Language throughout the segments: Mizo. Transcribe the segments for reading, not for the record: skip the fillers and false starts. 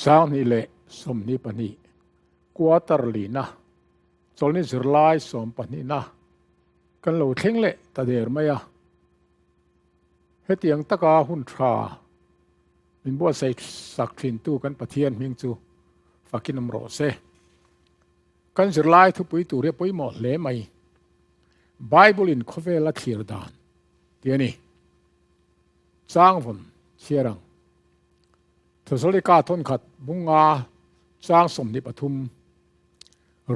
2022 quarter lina chawlhni zirlai sawmpahnihna kan lo thleng leh ta der mai a. Hetiang taka hun tha min buatsaih sak thintu kan Pathian hming chu fakin awm rawh se. Kan zirlai thupui tur hi a pawimawh hle mai. Bible in khawvel a thlir dan tih a ni. Changvawn chhiar ang. Thessalika thawnkhat bunga chang 23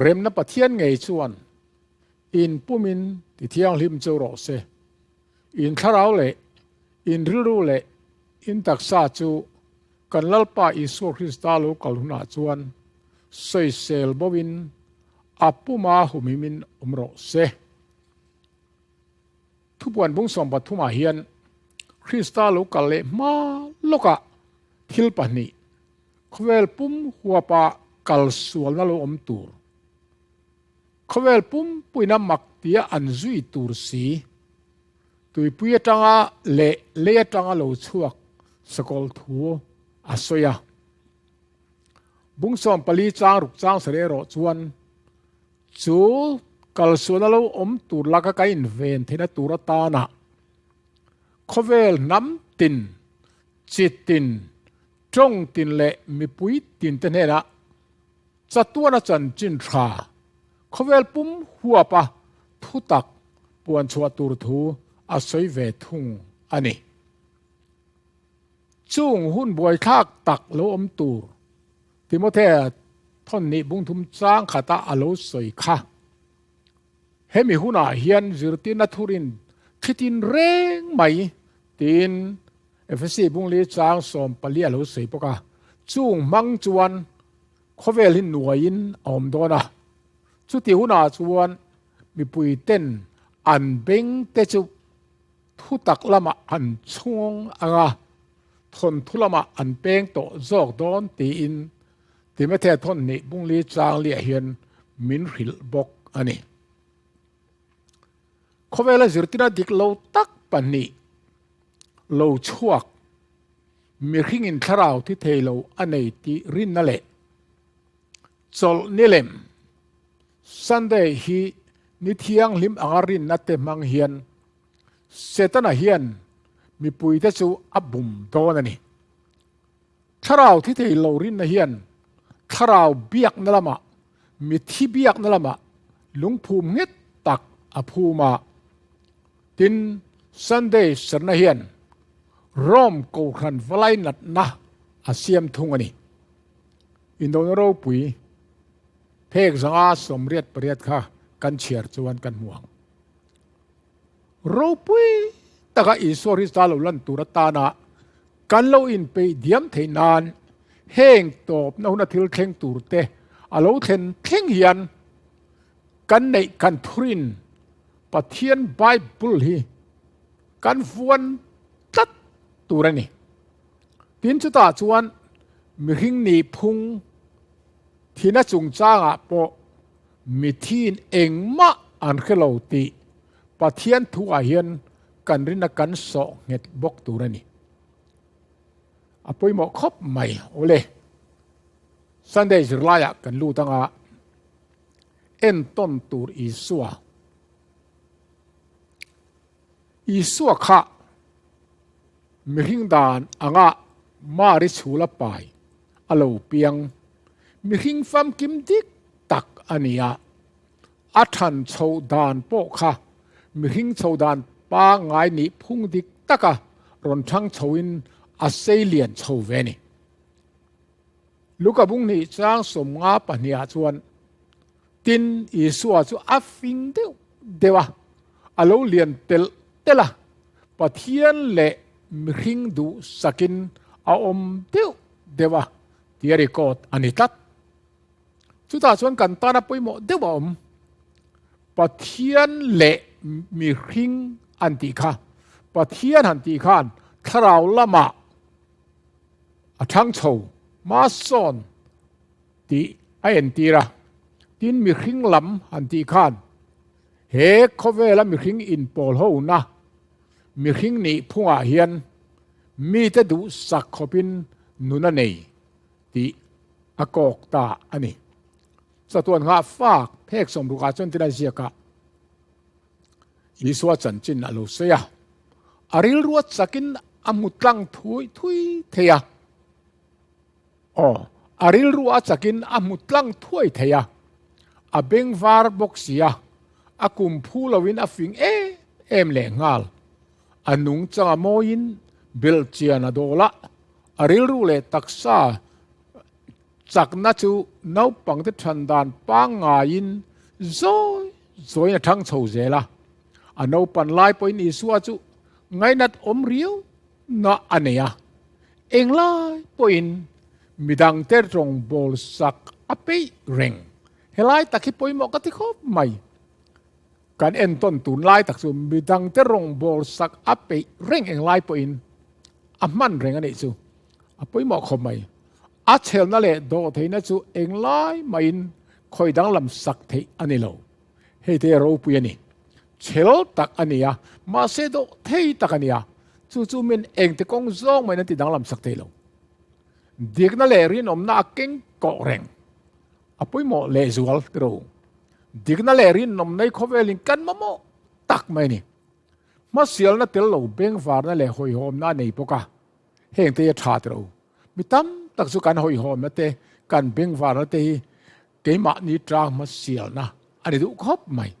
Remna Pathian ngei chuan in pumin ti thianghlim cheu rawh se. In thlarau leh in rilru leh in taksa chu kan Lalpa Isua Krista lo kal hunah chuan sawisel bo in a puma humhimin awm rawh se. Thupuan bung 13 ah hian Krista lo kal leh hma lawkah thil pahnih, khawvel pum huapa kal sualna lo awm tur, khawvel pum puina mak tia an zui tur si, tuipui atanga leh lei atanga lo chhuak sakawlh thu a sawi a. Bung 14 chang ruk chang sarih erawh chuan Chu kalsualna lo awm tur laka ka inven theihna tur atana khawvel hnam tin, chi tin, tawng tin leh mipui tin te hnenah chatuana chanchin tha khawvel pum huapa thutak puan chhuah tur thu a sawi ve thung a ni. Chung hun buaithlak tak lo awm tur Timothea thawnnih bungthum chang khata a lo sawi kha. Hemi hunah hian zirtirna thurin thli tin reng mai tiin Efesi bungli chang 14 a lo sawi bawk a. Chung hmang chuan khawvel hi nuaiin a awm dawn a. Chuti hunah chuan mipui ten an beng te chu Thutak lamah an chhung ang a, thawnthu lamah an peng tawh zawk dawn tiin Timothea thawnhnih bungli chang liah hian min hrilh bawk a ni. Khawvela zirtirna dik lo tak pahnih lo chhuak mihringin thlarau thi thei lo a nei tih rinna leh chawlh ni lem Sunday hi ni thianghlim anga rinna te hmang hian Setana hian mipuite chu a bum dawn a ni. Thlarau thi thei lo rinna hian thlarau biakna lamah, mithi biakna lamah lungphum nghet tak a phum a. Tin, Sunday serna hian Rome Kohhran valai natna a siam thung a ni. Indona ropui phek zanga 88 kha kan chhiar chuan kan hmu ang. Ropui taka Isua Krista lo lan tur atana kan lo inpeih diam theih nan heng tawpna huna thil thleng tur te a lo thlen thleng hian kan neih kan thurin Pathian Bible hi kan vuan tlat tur a ni. Tin chutah chuan mihring nih phung thina chungchangah pawh mithiin engmah an hre lo tih Pathian thuah hian kan rinna kan sawh nghet bawk tur a ni. A pawimawh khawp mai. Awle, Sunday zirlaiah kan lut anga entawn tur Isua. Isua kha mihring dan anga Mari chhula pai a lo piang. Mihring famkim dik tak a ni a, a than chho dan pawh kha mihring chho dan pangngai nih phung dik taka rawn thang chhoin a sei lian chho ve a ni. Luka bung hnih chang 52 ah chuan tin Isua chu a fing deuh deuh a, a lo lian telh telh a, Pathian leh mihring duh sakin a awm deuh deuh a tia record a ni tlat. Chutah chuan kan tana pawimawh deuh a awm. Pathian leh mihring an tih kha, Pathian han tih khan thlarau lamah a thang chho hmasawn tih a entir a. Tin mihring lam han tih khan he khawvela mihring inpawl hona mihring nih phungah hian mite duhsak khawpin nun a nei. tih a kawk ta a ni. Chatuan nghah fak phek sawmrukah chuan tin a ziak a, Isua chanchin a lo sawi a, a rilru a chakin a hmu tlang thui thui thei a. Aw, a rilru a chakin a hmu tlang thuai thei a, a beng var bawk si a, a kum phu loin a fing em em leh nghal. A nungchang a mawiin belh chian a dawl a, a rilru leh taksa chakna chu naupangte than dan pangngaiin zawi zawiin a thang chho zel a. A naupan lai pawhin Isua chu ngainat awm riau na a nei a, englai pawhin midangte rawngbâwl sak a peih reng. Helai tak hi pawimawh ka ti khawp mai. Kan entawn tunlai tak chu midangte rawngbâwl sak a peih reng englai pawhin a hman reng a nih chu a pawimawh khawp mai. A chhelna leh dawhtheihna chu englai mahin khawi danglam sak theih a ni lo. Hei te ropui a ni. Chhel tak a ni a, mahse dawh thei tak a ni a, chu chu min engte kawng zawng maiin an ti danglam sak thei lo. Dikna leh rinawmna a keng kawh reng. A pawimawh lehzual tiro. Dikna leh rinawmna hi khawvelin kan mamawh tak mai a ni. Hmasialna tel lo bengvarna leh hawihhawmna a nei bawk a, hengte hi a tha tiro. Mi tam tak chu kan hawihhawmna te, kan bengvarna te hi keimahni tang hmasialna a ni duh khawp mai.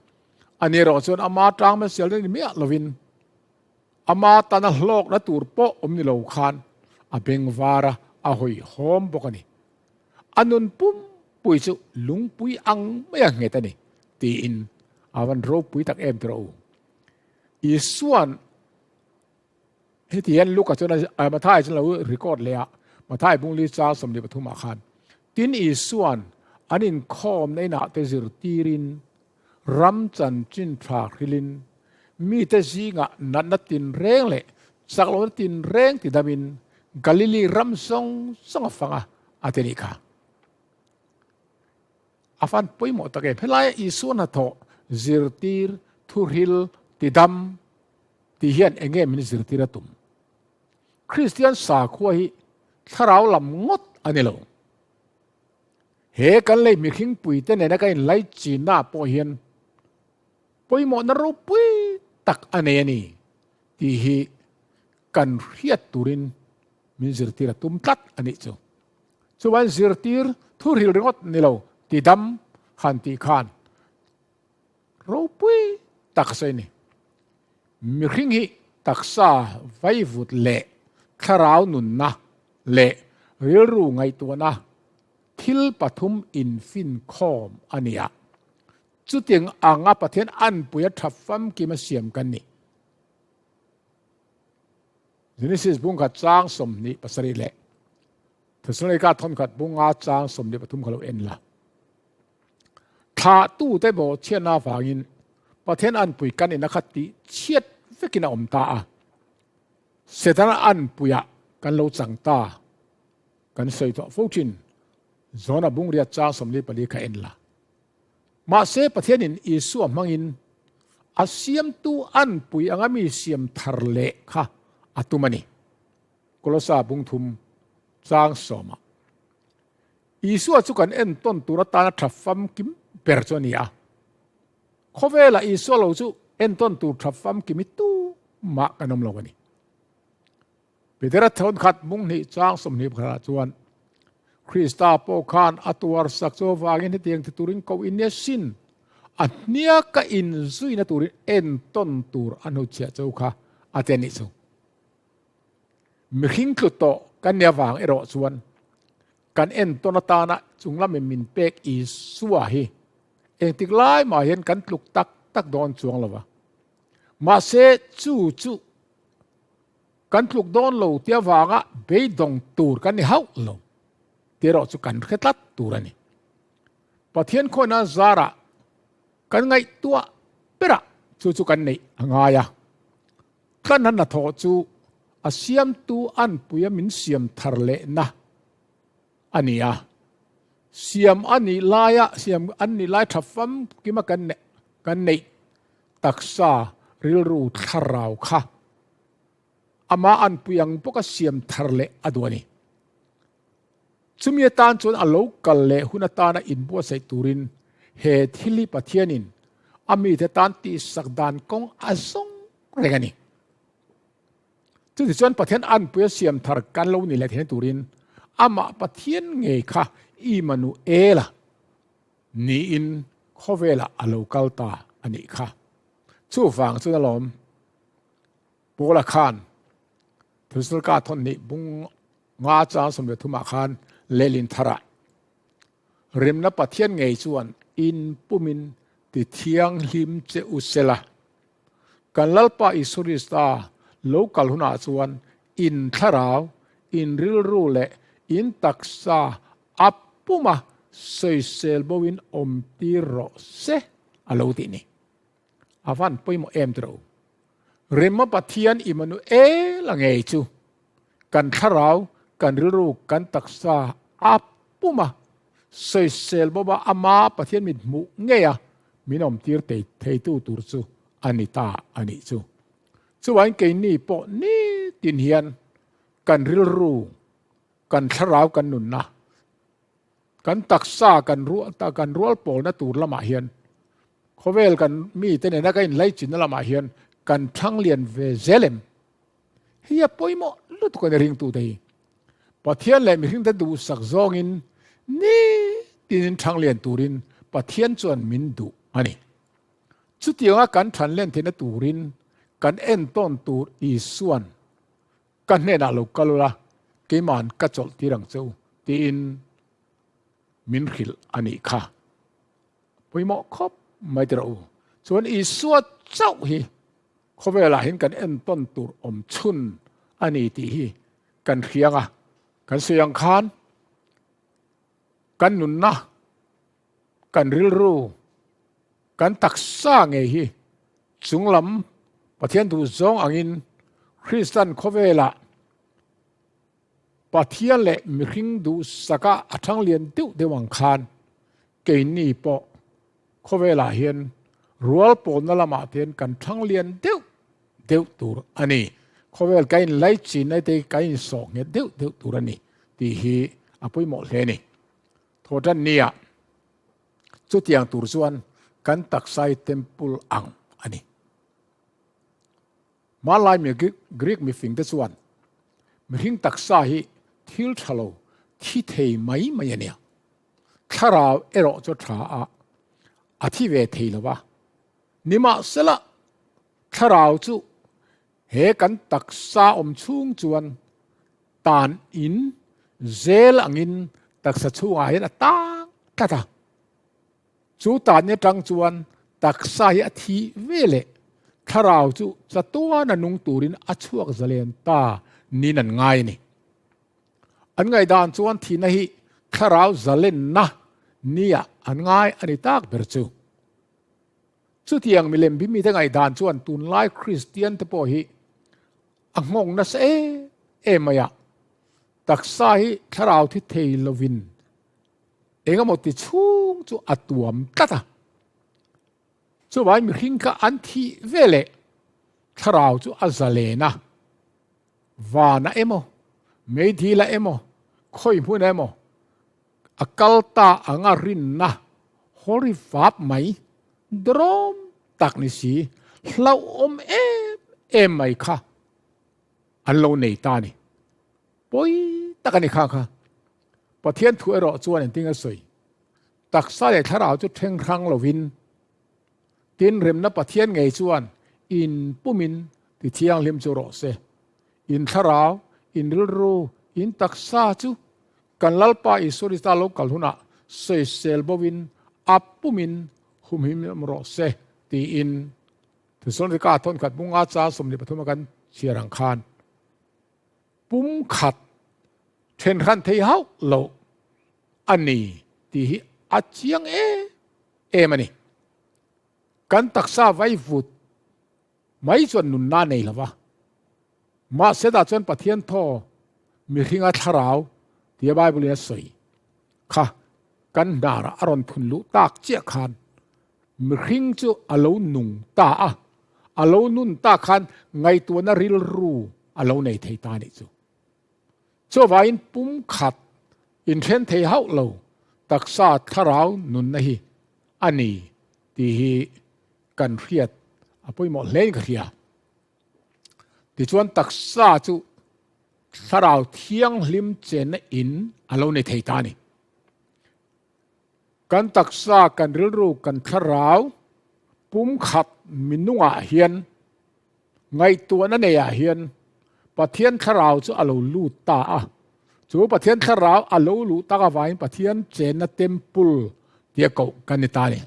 Ani erawh chuan ama tang hmasialna ni miah lovin ama tana hlawkna tur pawh awm ni lo khan a bengvar a, a hawihhawm bawk a ni. A nun pumpui chu lungpui ang maia nghet a ni tiin a van ropui tak em tawh u. Isua'n Heti hian Luka chuan a Mathai chuan lo record leh a, Mathai bungli chang 23 ah khan, Tin Isua'n an inkhawmna inah te zirtirin, ram chanchin tha hrilhin, mite zingah natna tinreng leh chaklohna tinreng tidamin Galili ram zawng zawng a fang a, a ti nih kha. A fan pawimawh tak em. Helaia Isua hnathawh zirtir, thuhril, tidam, Tih hian eng nge min zirtir a tum? Kristian sakhua hi thlarau lam ngawt a ni lo. He kan lei mihring puite nena kan inlaichinna ah pawh hian pawimawhna ropui tak a nei a ni tih hi kan hriat turin min zirtir a tum tlat a nih chu. Chuan zirtir thuril ringawt ni lo tidam han tih khan Ropui tak a sawi a ni. Mihring hi taksa vaivut leh thlarau nunna leh rilru ngaihtuahna thil pathum infinkhawm a ni a. Chutiang anga Pathian anpuia tha famkim a siam kan ni. Genesis bungkhat chang 27 leh Thesalonika thawnkhat bunga chang 23 kha lo en la. Thlahtute bawhchhiatna avangin Pathian anpui kan ina kha tih chhiat vekin a awm ta a. Setana anpuiah kan lo chang ta. Kan sawi tawh fo thin. Jona bungriat chang 44 kha en la. Mahse Pathianin Isua hmangin a siamtu anpui anga mi siam thar leh kha a tum a ni. Kolosa bungthum chang sawmah. Isua chu kan entawn tur atana tha famkim ber chu a ni a. Khawvelah Isua lo chu entawn tur tha famkim hi tumah kan awm lo a ni. Petera thawnkhat munghnih chang 21 ah chuan Krista pawh khan a tuar sak chu avangin hetiang ti turin koh in nia sin a hniaka inzuina turin entawn tur a hnuchhiah cho kha a ti a nih chu. Mihring tlu tawh kan nih avang erawh chuan kan entawn atana chunglamin min pek Isua hi engtik lai mah hian kan tluk tak tak dawn chuang lo va. Mahse chu chu kan tluk dawn lo ti avanga beidawng tur kan ni hauh lo ti erawh chu kan hre tlat tur a ni. Pathian khawina zarah kan ngaihtuah berah chu chu kan neih a ngai a. Kan a hnathawh chu a siamtu anpuia min siam thar lehna a ni a. Siam a nih laia siam an nih lai tha famkima kan kan neih taksa rilru thlarau kha ama anpui ang bawka siam thar leh a duh a ni. Chumi atan chuan a lo kal leh hun atana inbuatsaih turin he thil hi Pathianin a mite tan tihsak dan kawng a zawng reng a ni. Chutichuan Pathian anpuia siam thar kan lo ni leh theihna turin amah Pathian ngei kha Immanuela niin khawvelah a lo kal ta a nih kha. Chuvang chuan alawm Paula khan Thessalka thawn hnih bung nga chang 13 ah khan lehlin tharah Remna Pathian ngei chuan in pumin ti thianghlim che u sela. Kan Lalpa Isua Krista lo kal hunah chuan in thlarau, in rilru leh in taksa a puma sawisel boin awm tir rawh se a lo tih ni. A van pawimawh em tiro. Remma Pathian Immanuel a ngei chu kan thlarau, kan rilru, kan taksa a puma sawisel bawma ama Pathian mit hmuh ngei a min awmtir theitu tur chu a ni ta a nih chu. Chuvain keini pawh nitin hian kan rilru, kan thlarau, kan nunna, kan taksa, kan kan rual pawlna tur lamah hian khawvel kan mite nena kan inlaichinna lamah hian kan thlang lian ve zel em? Hei a pawimawh lutuk a ni ringtute hi. Pathian leh mihringte duhsak zawngin nitinin thlang lian turin Pathian chuan min duh a ni. Chutianga kan than len theihna turin kan entawn tur Isuan ka hnenah lo kal ula, keima'n ka chawlh tir ang che u tiin min hrilh a nih kha. Pawimawh khawp mai ti rawh u. Chuan Isua chauh hi khawvelah hian kan entawn tur awm chhun a ni tih hi kan hriang a. Kan sawi ang khan kan nunna, kan rilru, kan taksa ngei hi chunglam Pathian duh zawng angin Kristan khawvelah Pathian leh mihring duhsaka a thang lian deuh deuh ang khan keini pawh khawvelah hian rual pawlna lamah te hian kan thang lian deuh deuh tur a ni. Khawvel kan inlaichin na te kan insawh nghet deuh deuh tur a ni tih hi a pawimawh hle a ni. Thawhtan nia chutiang tur chuan kan taksa hi temple ang a ni. Hmanlai mi Greek mifing te chuan mihring taksa hi thil tha lo thi thei mai mai a nia. Thlarau erawh chu tha a, a thi ve thei lo va. Nimahsela thlarau chu he kan taksa awm chhung chuan tan in zel angin taksa chhungah hian a tang tlat a. Chu tan atang chuan taksa hi a thi ve leh thlarau chu chatuan a nung turin a chhuak zalen ta niin an ngai a ni. An ngaihdan chuan thihna hi thlarau zalenna nia an ngai a ni tak ber chu. Chutiang milem bimite ngaihdan chuan tunlai Kristian te pawh hi a nghawng nasa em em mai a, taksa hi thlarau thi thei lovin Engemaw ti chhung chu a tuam tlat a. Chuvangin mihring kha an thih veleh thlarau chu a zalen a, vanah emaw, meidila emaw, khawi hmunah emaw a kal ta anga rinna hawri fap mai dawrawm tak ni si, hlauhawm em em mai kha an lo nei ta a ni. Pawi tak a ni kha kha. Pathian thu erawh chuan engtin a sawi? Taksa leh thlarau chu thleng hrang lovin, tin remna Pathian ngei chuan in pumin ti thianghlim chu rawh se. In thlarau, in rilru, in taksa chu kan Lalpa Isua Krista lo kal hunah sawisel bovin a pumin humhim rawh se tiin Thesalonika thawnkhat bunga chang 23 a kan chhiar ang khan Pum khat then hran thei hauh loh a ni tih hi a chiang em em a ni. Kan taksa vaivut mai chuan nunna a nei lo va, mahse tah chuan Pathian thaw mihringa thlarau tia Bible in a sawi kha kan hnarah a rawn thun luh tak chiah khan Mihring chu a lo nung ta a, a lo nun ta khan ngaihtuahna rilru a lo nei thei ta a nih chu. Chuvangin pumkhat Inthen thei hauh lo taksa thlarau nunna hi a ni tih hi kan hriat a pawimawh hlein ka hria. Tichuan taksa chu thlarau thianghlim chenna in a lo nei thei ta a ni. Kan taksa, kan rilru, kan thlarau pumkhat minungah hian Ngaihtuahna neiah hian Pathian thlarau chu a lo lut ta a. Chu Pathian thlarau a lo luh tak avangin Pathian chenna temple tia koh kan ni ta a ni.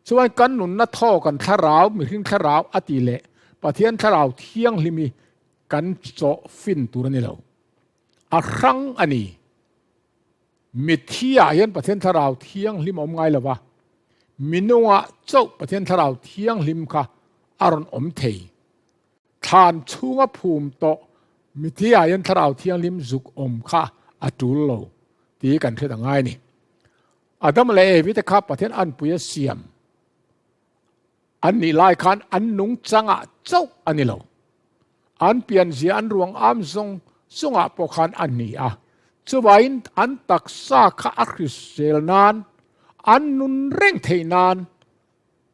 Chuan kan nunna thaw kan thlarau, mihring thlarau a tih leh Pathian thlarau thianghlim hi kan chawh fin tur a ni lo. A hrang a ni. Mitthi ah hian Pathian thlarau thianghlim a awm ngai lo va, minungah chauh Pathian thlarau thianghlim kha a rawn awm thei. Thlan chhunga phum tawh mitthi ah hian thlarau thianghlim zuk awm kha a tul lo tih kan hriat a ngai a ni. Adam leh Evi te kha Pathian anpui a siam an nih lai khan an nungchangah chauh a ni lo. An pianzia an ruang am zawng zawngah pawh khan a ni a. Chuvangin an taksa kha a hrisel nan, an nun reng theih nan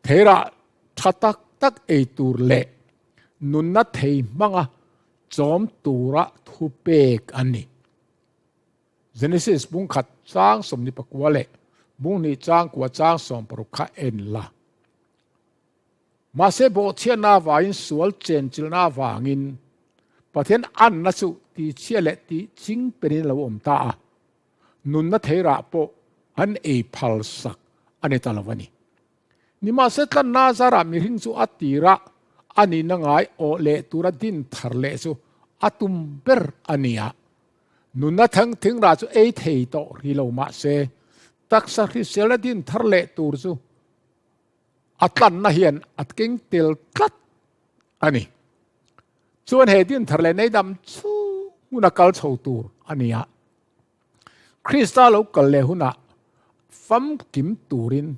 theirah tha tak tak ei tur leh nunna thei hmanga chawm tura thupek an ni. Genesis bung khat chang 29 leh bung hnih chang kua chang 60 kha en la. Mahse bawhchhiatna avangin sual chenchilhna avangin Pathian anna chu tihchhia leh tihching penin a lo awm ta a, nunna theirah pawh an ei phalsak a ni ta lo a ni. Nimahse tlanna zarah mihring chu a tirah a nihna ngai awh leh tura din thar leh chu a tum ber a ni a. Nunna thang thingrah chu ei thei tawh ri lo mahse taksa hriselna din thar leh tur chu a tlanna hian a keng tel tlat a ni. Chuan he din thar leh nei dam chu hmun a kal chho tur a ni a. Krista lo kal leh hunah famkim turin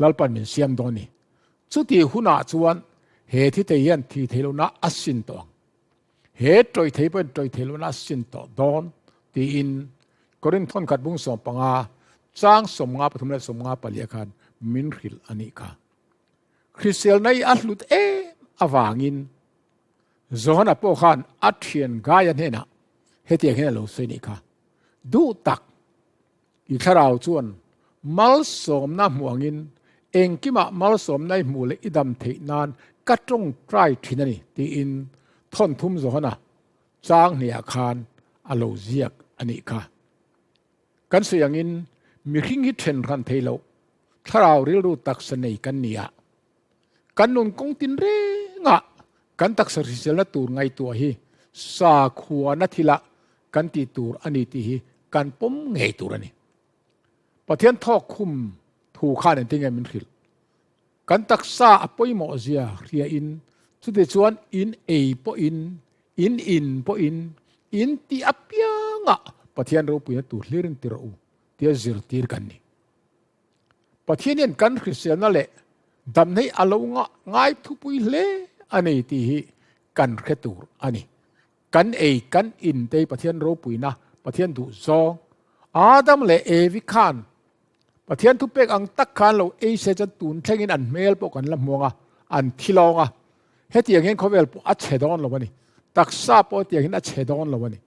Lalpan min siam dawn a ni. Chutih hunah chuan he thi thei hian thi thei lohna a sin tawh ang. He tawih thei pawhin tawih thei lohna a sin tawh dawn tiin Korinth thawnkhat bung 15 chang 53 leh 54 khan min hrilh a nih kha. Hriselna hi a hlut em avangin Johana pawh khan a thian Gaia hnenah hetiang hian a lo sawi nih kha, Duh tak, i thlarau chuan malsawmna hmuh angin engkimah malsawmna i hmuh leh i dam theih nan ka tawngtai thin a ni tiin thawnthum Johana chang hniah khan a lo ziak a nih kha. Kan sawi angin mihring hi then hran thei loh thlarau rilru taksa nei kan ni a, kan nun kawng tin rengah kan taksa hriselna tur ngaihtuah hi sakhuana thilah kan tih tur a ni tih hi kan pawm ngei tur a ni. Pathian thawk khum thu khan engtin nge min hrilh? Kan taksa a pawimawh zia hriain chutichuan in ei pawhin, in in pawhin, in tih apiangah Pathian ropuina tur hlirin ti rawh u tia zirtir kan ni. Pathian hian kan hriselna leh damna hi a lo ngai thupui hle a ni tih hi kan hre tur a ni. Kan ei kan in te hi Pathian ropuina, Pathian duhzawng. Adam leh Evi khan Pathian thupek ang tak khan lo ei se chuan tun thlengin an hmel pawh kan la hmuang a, an thi lawng a. Hetiang hian khawvel pawh a chhe dawn lo a ni. Taksa pawh hetiang hian a chhe dawn lo a ni.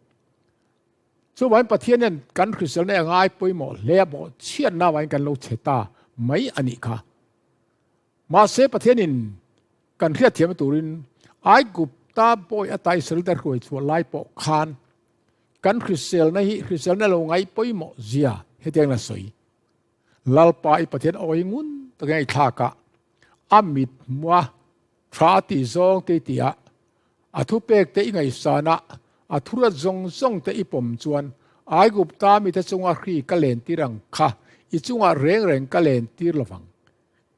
Chuvangin Pathian hian kan hriselna a ngai pawimawh hle a, bawhchhiatna avangin kan lo chhe ta mai a nih kha. Mahse Pathianin kan hriatthiam turin Aigupta bawi ata Israelte hruai chhuah lai pawh khan kan hriselna hi hriselna lo ngai pawimawh zia hetiang la sawi. Lalpa i Pathian awi ngun takin a i thlak a, a mit hmua tha a tih zawng te i ti a, a thupek te i ngaihsan a, a thurat zawng zawng te i pawm chuan Aigupta mite chunga hri ka len tir ang kha i chungah reng reng ka len tir lovang.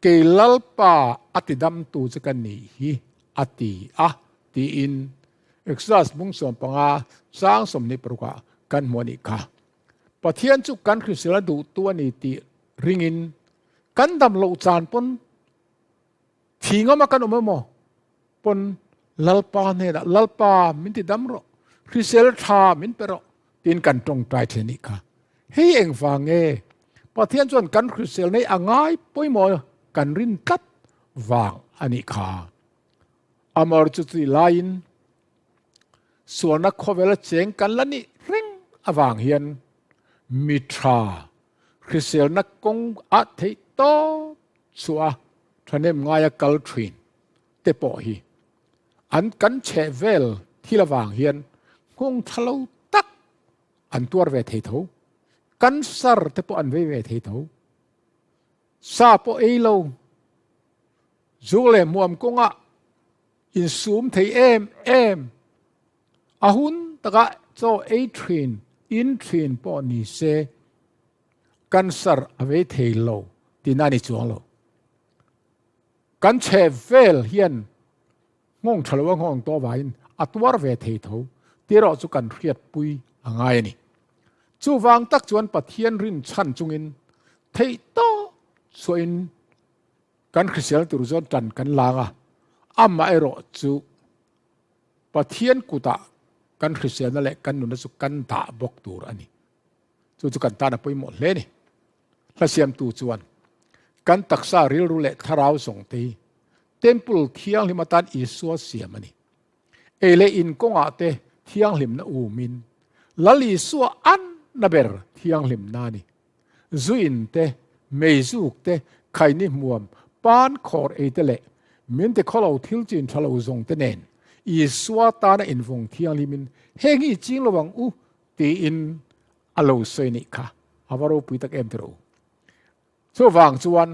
Kei Lalpa a tidamtu chu ka nih hi a ti a, tiin Exodus bung 15 chang 26 ah kan hmu a nih kha. Pathian chu kan hriselna duhtu a ni tih ringin kan dam loh chan pawn thi ngama kan awm emaw pawn Lalpa hnenah Lalpa min tidam rawh, hrisel tha min pe rawh tiin kan tawngtai thin a nih kha. Hei engvang nge Pathian chuan kan hriselna hi a ngai pawimawh kan rin tlat vang a nih kha. Amor chu chutih laiin sualna khawvela cheng kan la nih reng avang hian mi tha hriselna kawng ah theih tawp chhuah a thahnem ngaia kal thin te pawh hi an kan chheh vel thil avang hian nghawng tha lo tak an tuar ve thei tho. Cancer te pawh an vei ve thei tho. Sa pawh ei lo, zuk leh hmuam kawngah insum thei em em, a hun takah chaw ei thin, in thin pawh ni se cancer a vei thei lo tihna a ni chuang lo. Kan chheh vel hian nghawng tha lo a nghawng tawh avangin a tuar ve thei tho tih erawh chu kan hriatpui a ngai a ni. Chuvang tak chuan Pathian rin chhan chungin theih tawh chhuahin kan hrisel tur zawn tan kan lang a, amah erawh chu Pathian kutah kan hriselna leh kan nunna chu kan dah bawk tur a ni. Chu chu kan tan a pawimawh hle a ni. Hla siamtu chuan kan taksa rilru leh thlarau zawng te hi Temple thianghlim atan Isua siam a ni. Ei leh in kawngah te thianghlimna umin Lal Isua anna ber thianghlimna a ni. Zu in te, meizuk te, khaini hmuam, pan khawr ei te leh min ti khawlo thil chin tha lo zawng te nen Isua tana invawng thianghlimin heng hi i ching lo ang u tiin a lo sawi nih kha a va ropui tak em tiro. Chuvang chuan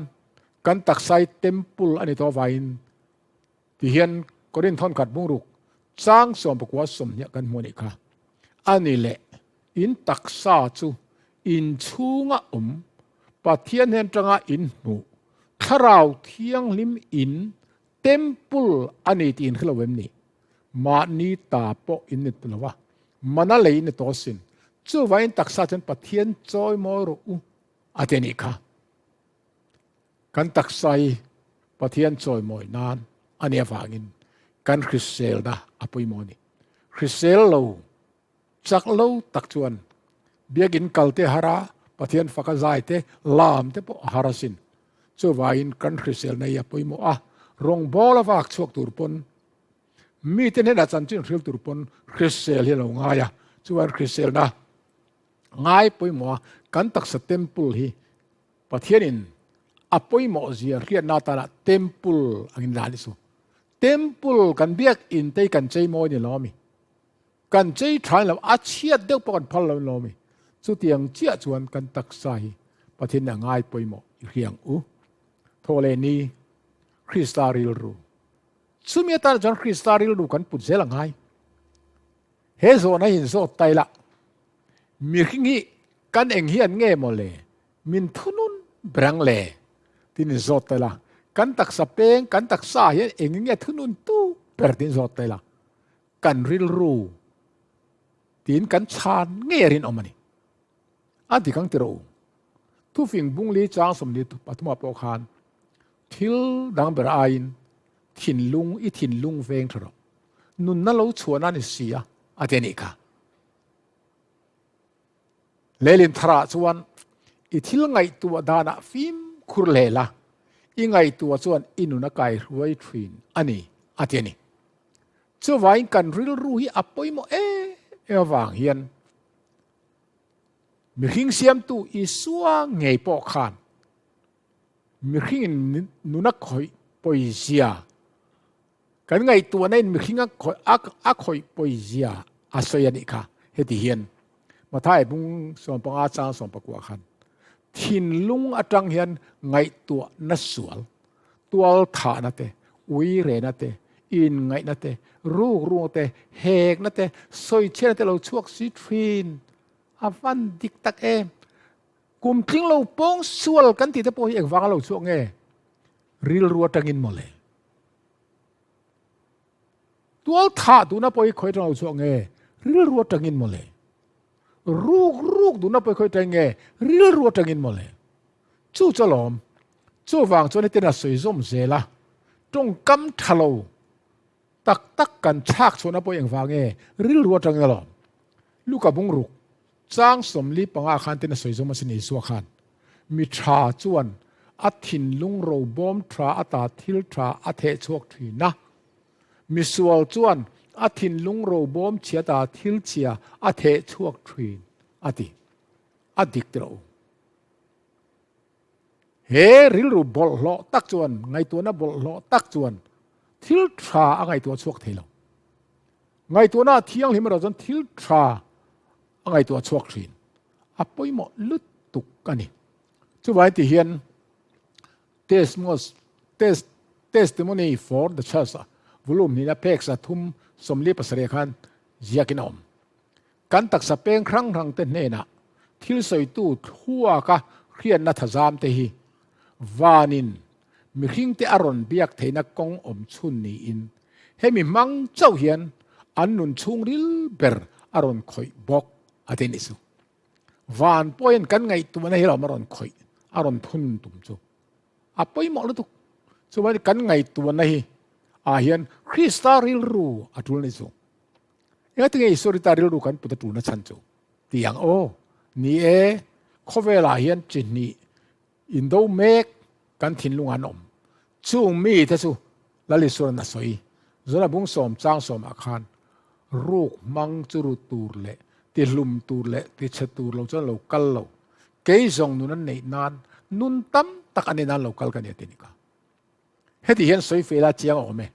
kan taksai temple a ni tawh avangin ti hian Korinth thawnkhat bungruk chang 19 sawmhniah kan hmu a nih kha. A ni leh in taksa chu in chhunga awm Pathian hnen tanga in hmuh thlarau thianghlim in temple a ni tih in hre lo em ni? Mahni ta pawh in ni lo a, mana lei in ni tawh asin. Chuvangin taksa chuan Pathian chawi mawi rawh u a ti a nih kha. Kan taksa hi Pathian chawi mawi nan a nih avangin kan hriselna a pawimawh a ni. Hrisel lo Chak lo tak chuan biakinn kal te har a, Pathian faka zai te, lam te pawh a har asin. Chuvangin kan hriselna hi a pawimawh a, rawngbâwl a vak chhuak tur pawn, mite hnenah chanchin hril tur pawn hrisel hi a lo ngai a. Chuvangin hriselna ngai pawimawh a, kan taksa temple hi Pathianin a pawimawh zia hriatna atana temple angin la a ni chu. Temple kan biakinn te hi kan chei mawi ni lo a mi? Kan chei thain lo, a chhiat deuh pawh kan phal lo in lawm i. Chutiang chiah chuan kan taksa hi Pathian nih a ngai pawimawh i hriang u. Thaw leh ni, Krista rilru. Chumi atan chuan Krista rilru kan put zel a ngai. He zawhna hi inzawt ta ila, mihring hi kan eng hian nge maw le, min thunun ber ang le? Tiin inzawt ta ila, kan taksa peng, kan taksa hian eng nge thunun tu ber tiin inzawt ta ila, Kan rilru tiin kan chhan ngei a rinawm a ni. A dik ang tirh u. Thufing bungli chang 43 ah pawh khan thil dang ber aiin thinlung i thinlung veng tha rawh. Nunna lo chhuahna a ni si a, a ti a nih kha. Leilin tharah chuan i thil ngaihtuah danah fimkhur hle la, i ngaihtuah chuan i nun a kaihruai thin a ni, a ti a ni. Chuvangin kan rilru hi a pawimawh em em avang hian mihring siamtu Isua ngei pawh khan mihringin nun a khawih pawizia, kan ngaihtuahna in mihring a khawih a khawih pawizia a sawi a nih kha. Heti hian Mathai bung 15 chang 19 khan thinlung atang hian ngaihtuahna sual Tual thahna te, ui rehna te, inngaihna te, ruk rukna te, hekna te, sawichhiatna te lo chhuak si thin. A van dik tak em! Kum tling lo pawng sual kan tih te pawh hi engvanga lo chhuak nge? Rilru atangin mawle. Tual thah duhna pawh hi khawi atang lo chhuak nge? Rilru atangin mawle. Ruk ruk duhna pawh hi khawi atangin nge? Rilru atangin mawle. Chu chu alawm. Chuvang chuan hetiang a sawi zawm zel a, tawngkam tha lo tak tak kan chhak chhuahna pawh engvang nge? Rilru atangin alawm. Luka bungruk. Chang 45 khan ten a sawi zawm asin Isua khan, Mi tha chuan a thinlung robawm tha ata thil tha a theh chhuak thin a, misual chuan a thinlung robawm chhiata thil chhia a theh chhuak thin, a ti. A dik tiro. He rilru bawlhhlawh tak chuan, ngaihtuahna bawlhhlawh tak chuan thil tha a ngaihtuah chhuak thei lo. Ngaihtuahna a thianghlim erawh chuan thil tha a ngaihtuah chhuak thin. A pawimawh lutuk a ni. Chuvangin ti hian Testimony for the Church volume hnihna phek sathum 47 khan ziakin a awm. Kan taksa peng hrang hrang te hnenah thil sawitu thluaka hriatna thazam te hi vanin mihringte a rawn biak theihna kawng awm chhun niin hemi hmang chauh hian an nun chhungril ber a rawn khawih bawk a ti nih chu. Van pawhin kan ngaihtuahna hi lawm a rawn khawih, a rawn thun tum chu a pawimawh lutuk. Chuvangin kan ngaihtuahna hi ah hian Krista rilru a tul nih chu. Engati nge Isua Rita rilru kan put a tulna chhan chu? Ti ang aw. Ni e, khawvelah hian chi hnih indo mek kan thinlungah an awm. Chung mite chu Lal Isua'n a sawi. Zona bung sawm chang sawmah khan ruk hmang chu ru tur leh tihlum tur leh tichhe tur lo chuan lo kal lo. Kei zawng nun an neih nan nun tam tak an neih nan lo kal ka ni a ti ni ka. Heti hian sawi fel a chiang a awm e.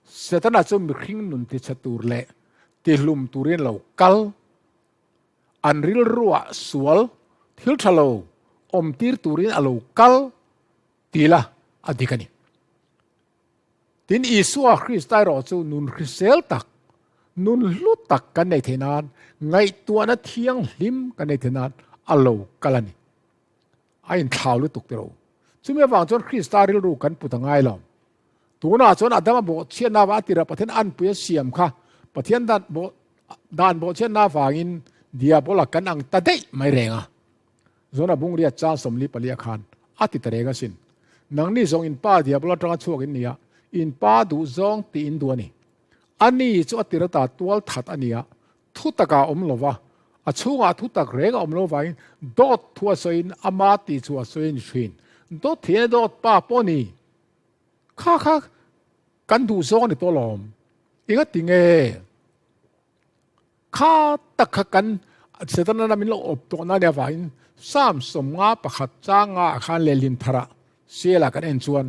Setana chu mihring nun tichhe tur leh tihlum turin lo kal, an rilruah sual thil tha lo awmtir turin a lo kal ti la a dik a ni. Tin, Isua Krista erawh chu nun hrisel tak, nun hlu tak kan nei theih nan, ngaihtuahna thianghlim kan nei theih nan a lo kal a ni. A inthlau lutuk tiro. Chumi avang chuan Krista rilru kan put a ngai lo. Tunah chuan Adama bawhchhiatna avang a tira Pathian anpui a siam kha Pathian dan bawh dan bawhchhiatna avangin Diabola kan ang ta daih mai reng a. Zona bungria chang 44 khan a ti ta reng asin. Nangni zawng in pa Diabola atanga chhuak in nia, in pa duh zawng tih in duh a ni. Ani chu a tira ta tual that a nia, Thu takah a awm lo va, a chhungah thu tak reng a awm lo vangin dawt thu a sawiin ama tih chu a sawi a ni thin. Dawt thian a dawt pa pawh ni. Kha kha kan duh zawng a ni tawh lawm. Enga ti nge? Kha tak kha kan Setana min lo awp tawh na nia vangin Psalm 51 changa ah khan lehlin tharah Siala kan en chuan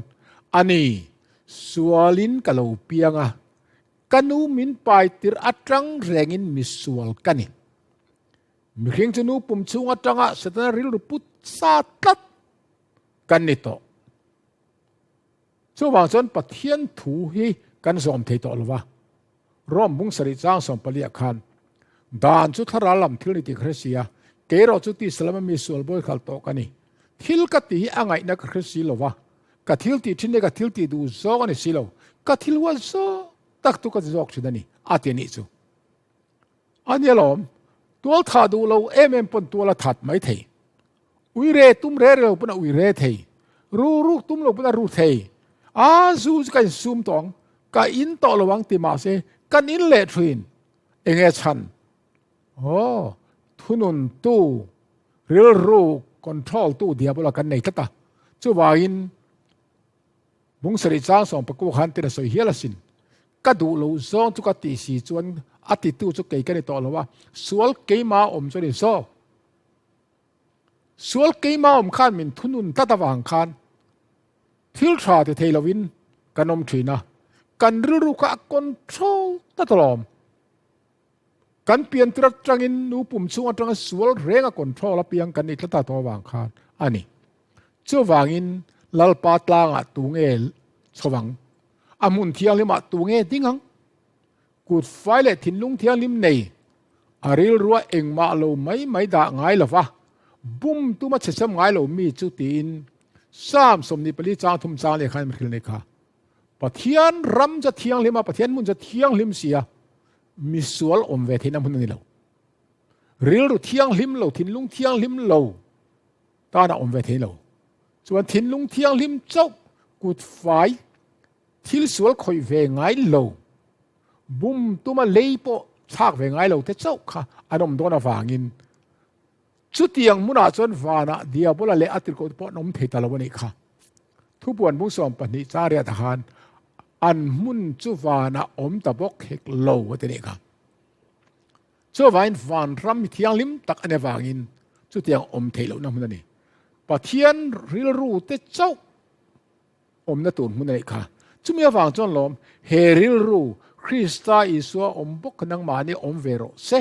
ani sualin ka lo piang a, Ka nu min pai tirh atang rengin misual ka ni. Mihring chu nu pum chhung atanga Setana rilru put sa tlat kan ni tawh. Chuvang chuan Pathian thu hi kan zawm thei tawh lo va. Rome bung sarih chang 14 ah khan, Dan chu thlarau lam thil ni tih ka hre si a, kei erawh chu tisa lama mi sual bawi khal tawh ka ni. Thil ka tih hi a ngaihna ka hre si lo va, Ka thil tih thin leh ka thil tih duh zawk a ni si lo, ka thil huat zawk tak chu ka ti zawk thin a ni, a ti a nih chu. A nia lawm, tual thah duh lo em em pawn tual a that mai thei. Ui re tum re re lo pawn a ui re thei. Ru ruk tum lo pawn a ru thei. A zu chu ka insum tawh ang, ka in tawh lo ang ti mah se kan in leh thin. Enge chhan? Aw, thunun tu, rilru control tu diabola kan nei tlat a. Chuvangin bung sarih chang 19 khan tin a sawi hial asin. Ka duh lo zawng chu ka tih si chuan a titu chu kei ka ni tawh lo a, sual keima awm chu a ni zawk. Sual keima awm khan min thunun tlat avang khan thil tha ti thei lovin kan awm thin a, kan rilru kha a control tlat alawm. Kan pian tir atangin nu pum chhung atanga sual reng a control apiang kan ni tlat a tawh avang khan a ni. Chuvangin Lalpa tlangah tu nge chhovang? A hmun thianghlimah tu nge ding ang? Kut fai leh thinlung thianghlim nei, a rilrua engmah lo mai mai dah ngai lova, bum tuma chhecham ngai lo mi chu tiin Psalm 24 chang thum chang leh khan hrilh nei kha. Pathian ram chu a thianghlim a, Pathian hmun chu a thianghlim si a, misual awm ve theihna hmun a ni lo. Rilru thianghlim lo, thinlung thianghlim lo tana awm ve thei lo. Chuan thinlung thianghlim chauh kut fai thil sual khawih ve ngai lo, bum tuma lei pawh chhak ve ngai lo te chauh kha an awm dawn avangin. Chutiang hmunah chuan vanah Diabola leh a tirhkohte pawh an awm thei ta lo a nih kha. Thupuan bung 12 chang riatah khan an hmun chu vanah awm ta bawk hek lo a ti nih kha. Chuvangin vanram hi thianghlim tak a ni avangin chutiang awm theih lohna hmun a ni. Pathian rilru te chauh awmna tur hmun a neih kha. Chumi avang chuan lawm, he rilru Krista Isua awm bawk kha nangmahni awm ve rawh se.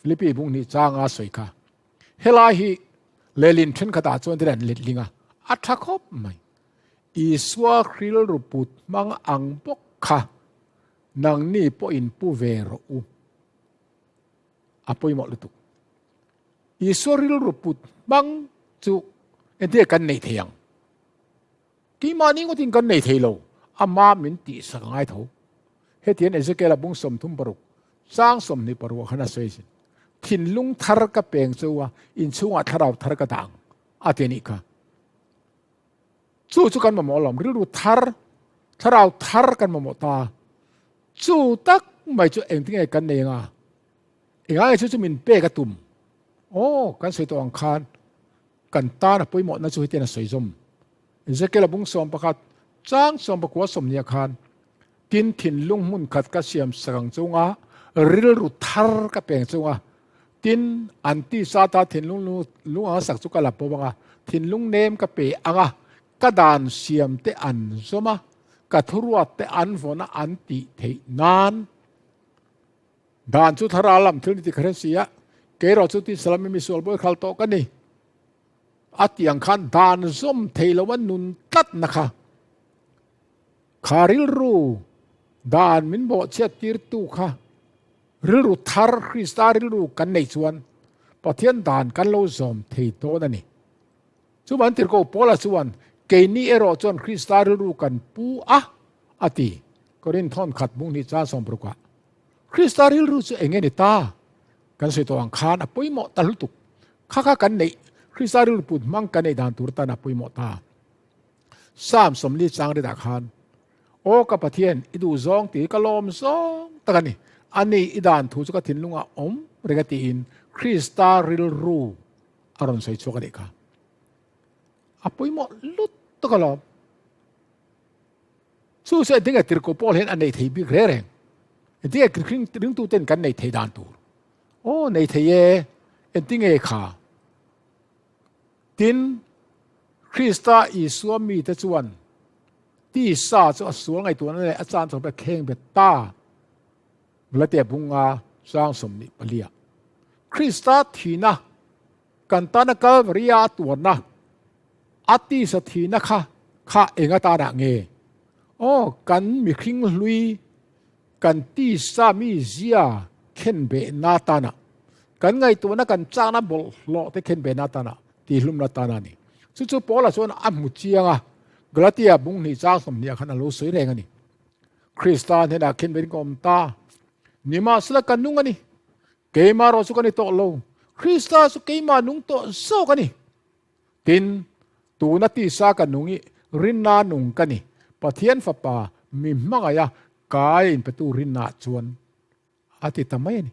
Philippi bung hnih changa sawi kha. Helai hi lehlin thenkhatah chuan thil an letling a, a tha khawp mai. Isua rilru put hmang ang bawk kha nangni pawhin pu ve rawh u. A pawimawh lutuk. Isua rilru put hmang chu engtin nge kan neih thei ang? Keimahni ngawtin kan nei thei lo, ama min tihsak a ngai tho. Hetiang Ezekiel-a bung 36, chang 26 ah khan a sawi sin. Thinlung thar ka peng chu a, inchhungah thlarau thar ka dah ang, a ti a nih kha. Chu chu kan mamawh alawm, rilru thar, thlarau thar kan mamawh ta. Chu tak mai chu engtin nge kan nei anga? Engah nge chu chu min pek a tum? Aw, kan sawi tawh ang khan Kan tan a pawimawhna chu hetian a sawi zawm. Ezekiel a bung 11, chang 19 sawmnia khan, Tin, thinlung hmun khat ka siam sak ang chunga, rilru thar ka peng chunga, tin, an tisa ata thinlung lung anga sak chu ka la pawm anga, thinlung nem ka pe anga, ka dan siam te an zawm a, ka thuruat te an vawn a an tih theih nan. Dan chu thlarau lam thil ni ti ka hre si a, kei erawh chu Tisalami misual bawi khal tawh ka ni. A tih ang khan dan zawm thei lo a nun tlatna kha kha rilru dan min bawhchhiat tirtu kha rilru thar Krista rilru kan neih chuan Pathian dan kan lo zawm thei dawn a ni. Chuvan tirhkoh Paula chuan keini erawh chuan Krista rilru kan pu a a ti. Korinth thawn khat bung hnih chang 60 ah. Krista rilru chu eng nge ni ta? Kan sawi tawh ang khan a pawimawh ta lutuk. Kha kha kan neih, Krista rilru put hmang kan neih dan tur tan a pawimawh ta. Psalm 40 chang ritah khan, Aw ka Pathian, i duh zawng tih hi ka lawm zawng tak a ni. A ni, i dan thu chu ka thinlungah awm reng a tiin Krista rilru a rawn sawi chhuak a nih kha. A pawimawh lutuk alawm. Chu chu engtinge tirhkoh Paul hian a nei thei bik reng reng? Engtinge ringtuten kan nei thei dan tur? Aw, nei thei e, engtinge kha? Tin, Krista Isua mite chuan tisa chu a sual ngaihtuahna leh a chan chawp a kheng bet ta. Galatia bunga chang 24 ah Krista thihna kan tana Kalvaria a tuarna a tisa thihna kha kha eng atanah nge? Aw, kan mihring hlui, kan tisa mizia khenbehna atana, kan ngaihtuahna kan chakna bawlhhlawh te khenbehna atana tihlumna atana a ni. Chu chu Paula chuan a hmu chiang a, Galatia bung hnih chang 20 ah khan a lo sawi reng a ni. Krista hnenah khenbehin ka awm ta, nimahsela ka nung a ni. Keimah erawh chu ka ni tawh lo, Krista chu keimah nung tawh zawk a ni. Tin, tuna tisa ka nung i rinna nung ka ni, Pathian Fapa mi hmangaiha kai inpetu rinnaah chuan a ti ta mai a ni.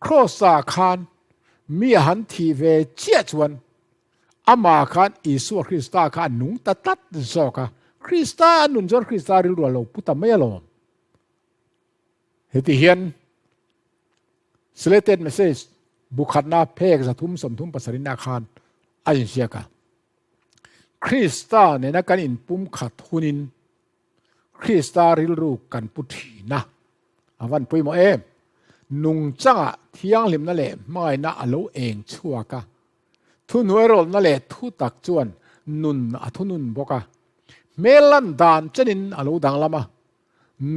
Kraws-ah khan mi a han thih ve chiah chuan amah khan Isua Krista kha a nung ta tlat zawk a, Krista a nun chuan Krista rilru a lo pu ta mai alawm. Heti hian Selected Message bu khatna phek 337 na khan a inziak a. Krista nena kan inpumkhat hunin Krista rilru kan pu thin a. A van pawimawh em! Nungchangah thianghlimna leh hmangaihna a lo eng chhuak a. Thuhnuairawlhna leh thutak chuan nun a thunun bawk a. Hmel lan dan chenin a lo danglam a.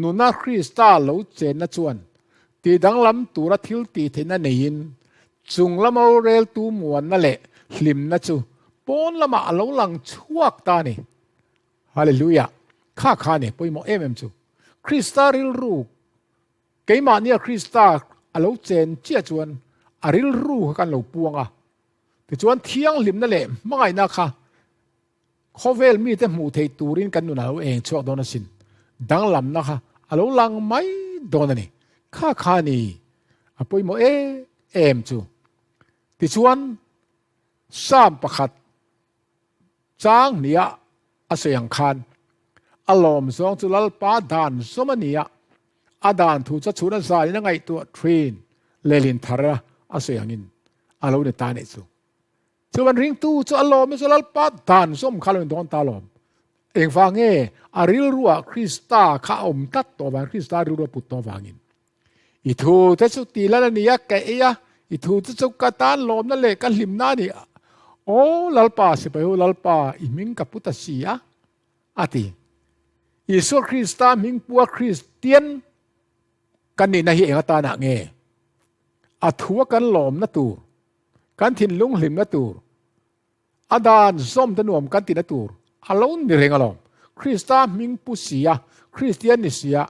Nuna Krista lo chenna chuan tidanglam tura thil tih theihna neiin chung lama roreltu muanna leh hlimna chu pawn lamah a lo lang chhuak ta a ni. Hallelujah! Kha kha a ni pawimawh em em chu. Krista rilru, keimahnia Krista a lo chen chiah chuan a rilru kha kan lo puang a. Tichuan thianghlimna leh hmangaihna kha Khawvel mite hmuh theih turin kan nun a lo eng chhuak dawn asin. Danglamna kha a lo lang mai dawn a ni. Kha kha ni a pawimawh em em chu. Tichuan, Psalm pakhat chang hnih ah a sawi ang khan, A lawm zawng chu Lalpa dan zawm a ni a, a dan thu chu a chhun a zanin a ngaihtuah thin lehlin thar a sawi angin a lo ni ta nih chu. Chuan ringtu chu a lawm i chu Lalpa dan zawm kha lo in dawn ta lawm. Engvang nge a rilruah Krista kha a awm tlat tawh vang, Krista rilru a put tawh vangin. I thu te chu ti lal a ni a, ka ei a, i thu te chu ka tan lawmna leh ka hlimna a ni. Aw Lalpa, sipai ho Lalpa, i hming ka pu ta si a, a ti. Isua Krista hming pua Kristian kan nihna hi eng atanah nge? A thua kan lawmna tur, kan thinlung hlimna tur, A dan zawm te nuam kan tina tur a lo ni reng alawm. Krista hming pu sia, Kristian ni sia,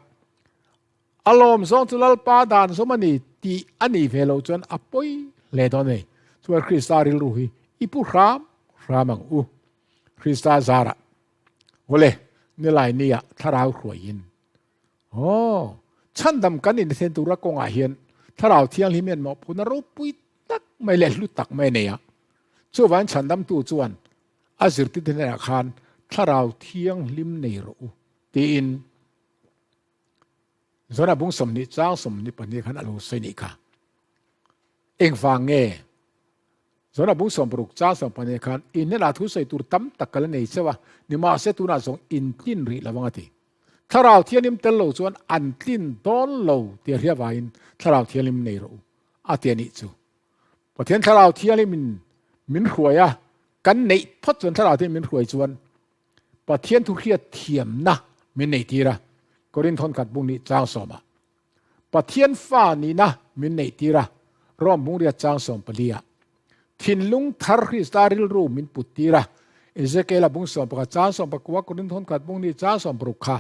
a lawm zawng chu Lalpa dan zawm a ni tih a nih ve loh chuan a pawi hle dawn a ni. Chuan Krista rilru hi i pu hram hram ang u. Krista zarah awle nilai nia thlarau hruaiin aw chhandam kan inthlen tura kawngah hian thlarau thianghlim hian mawhphurhna ropui tak mai leh hlu tak mai a nei a. Chuvangin chhandamtu chuan a zirtirte hnenah khan Thlarau Thianghlim nei rawh u tiin Zona bung 20 chang 22 khan a lo sawi nih kha. Engvang nge? Zona bung 60 chang 14 khan in hnenah thu sawi tur tam tak ka la nei cheu a, nimahse tunah zawng in tlin rih lo ang a ti. Thlarau Thianghlim tel lo chuan an tlin dawn lo tia hria vangin Thlarau Thianghlim nei rawh u a ti a nih chu. Pathian Thlarau Thianghlim in min hruai a, kan neih phawt chuan Thlarau Thianghlim min hruai chuan Pathian thu hriat thiamna min neih tir a, Korinth thawnkhat bung nih chang sawmah. Pathian fa nihna min neih tir a, Rom bung riat chang 14 ah. Thinlung thar Krista rilru min put tir a, Ezekiela bung 11 chang 19, Korinth thawnkhat bung nih chang 60 kha.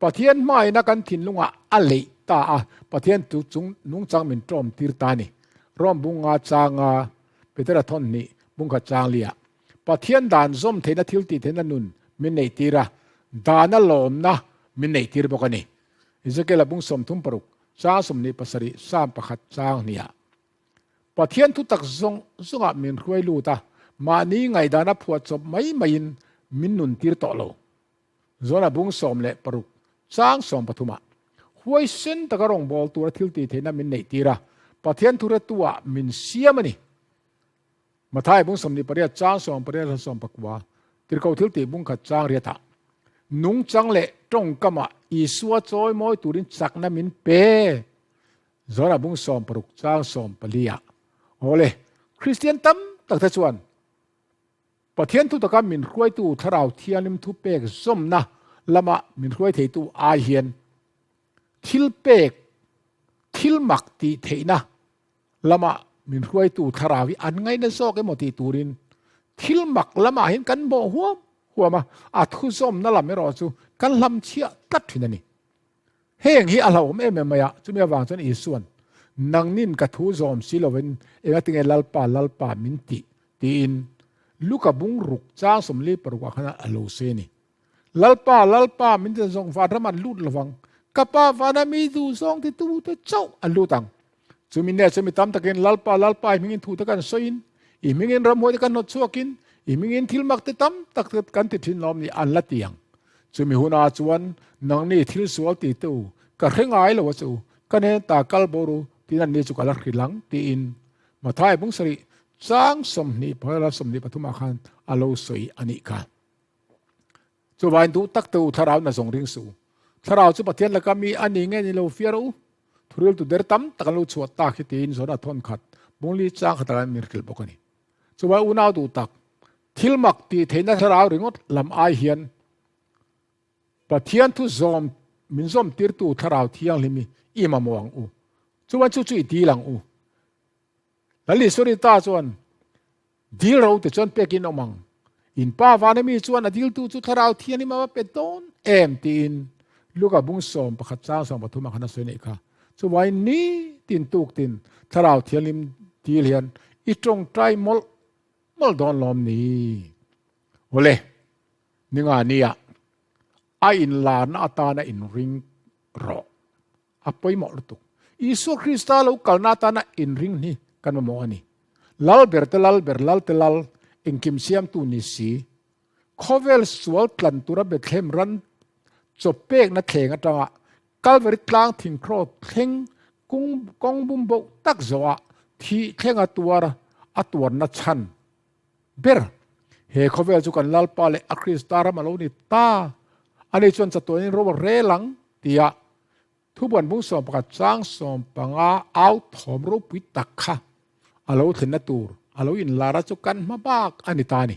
Pathian hmaina kan thinlungah a leih ta a, Pathian chu chung nungchang min ṭawm tir ta a ni. Rom bung nga changa Petera thawn hnih bung khat chang liah Pathian dan zawm theihna thil tih theihna nun min neih tir a, dana lawmna min neih tir bawk a ni. Ezekiela bung 36 chang 27 Psalm pakhat chang hniah Pathian thutak zawng zawngah min hruai lut a, mahni ngaihdana phuahchawp mai maiin min nun tir tawh lo. Zona bung 16 chang 13 ah huaisen taka rawngbâwl tura thil tih theihna min neih tir a, Pathian thuretu-ah min siam a ni. Mathai bung 28 chang 18 leh 19, Tirhkoh thil tih bung khat chang riatah, Nungchang leh tawngkamah Isua chawi mawi turin chakna min pe. Zona bung 60 chang 14 ah, Awle, Kristian tam tak te chuan Pathian thu taka min hruaitu Thlarau Thianghlim thupek zawmna lama min hruai theitu ai hian thil pek, thil mak tih theihna lama min hruaitu Thlarau hi an ngaina zawk emaw tih turin thil mak lamah hian kan bawh huam huam a, a thu zawmna lam erawh chu kan hlamchhiah tlat thin a ni. Heng hi a hlauhawm em em mai a, chumi avang chuan Isua'n, Nangnin ka thu zawm si lovin engatinge Lalpa, Lalpa min tih? tiin Luka bung ruk chang 46 ah khan a lo sawi a ni. Lalpa, Lalpa min ti zawng vanram an lut lovang, ka Pa vana mi duh zawng ti tute chauh an lut ang. Chumi nge chu mi tam takin Lalpa, Lalpa i hmingin thu te kan sawiin, i hmingin ramhuai te kan hnawt chhuakin, i hmingin thil mak te tam tak te kan ti thin lawm ni an la ti ang. Chumi hunah chuan nangni thil sual ti te u, ka hre ngai lo a che u, ka nen ta kal bawr u tiin anni chu ka la hrilh ang tiin Mathai bung sarih chang 20 pakhat 23 ah khan a lo sawi a nih kha. Chuvain duh tak te u thlarau na zawng ring suh u. Thlarau chu Pathian laka mi a ni nge ni lo fiar u. Thuril tu der tam tak an lo chhuah tak hi tiin Zona thawn khat bungli chang khat ah min hrilh bawk a ni. Chuvai unau duh tak, thil mak tih theihna thlarau ringawt lam ai hian Pathian thu zawm min zawm tirtu thlarau thianghlim hi i mamawh ang u. Chuan chu chu i dil ang u. Lal Isua ta chuan Dil ro te chuan pek in awm ang. In pa vana mi chuan a diltu chu thlarau thianghlim a va pe dawn em tiin Luka bung 11 chang 13 ah khan a sawi neih kha. Chuvain ni tin tuk tin thlarau thianghlim dil hian i tawngtai mawlh mawlh dawn lawm ni. Awle, ninga nia a inlarna atana inring rawh. A pawimawh lutuk. Isua Krista lo kalna atana inring hi kan mamawh a ni. Lal ber te lal ber, lal te lal, engkim siamtu ni si. Khawvel sual tlan tura Bethlehem ran chaw pekna thleng atanga Kalvari tlang thingkhraw thleng kung kawng bum boh tak zawhah thih thleng a tuar a tuarna chhan ber. He khawvel chu kan Lalpa leh a Krista ram a lo ni ta. Ani chuan chatuanin ro a rel ang tia thubuan bung 11 chang 15 au thawm ropui tak kha a lo thlenna tur a lo inlar a chu kan hma bak a ni ta a ni.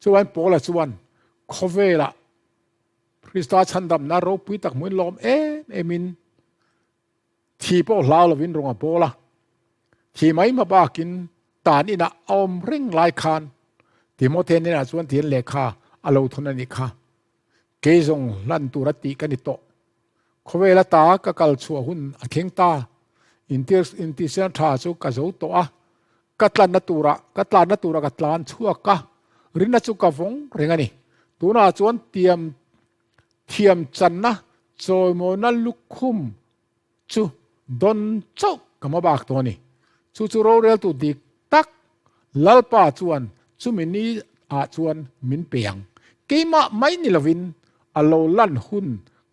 Chuan Paula chuan khawvelah Krista chhandamna ropui tak hmuin lawm em emin thi pawh hlau lovin rawng a bawl a. Thi mai hma bakin tan inah a awm reng lai khan Timothea hnenah chuan tihian lehkha a lo thawn a nih kha. Kei zawng hlan tura tih ka ni tawh. Khawvel ata ka kal chhuah hun a thleng ta. Intihsian tha chu ka zo tawh a. Ka tlanna turah, ka tlanna turah ka tlan chhuak a, rinna chu ka vawng reng a ni. Tunah chuan tiam thiam channa chawimawina lukhum chu dawn chauh ka hma bak tawh a ni. Chu chu roreltu dik tak Lalpa chuan chumi ni ah chuan min pe ang. Keimah mai ni lovin a lo lan hun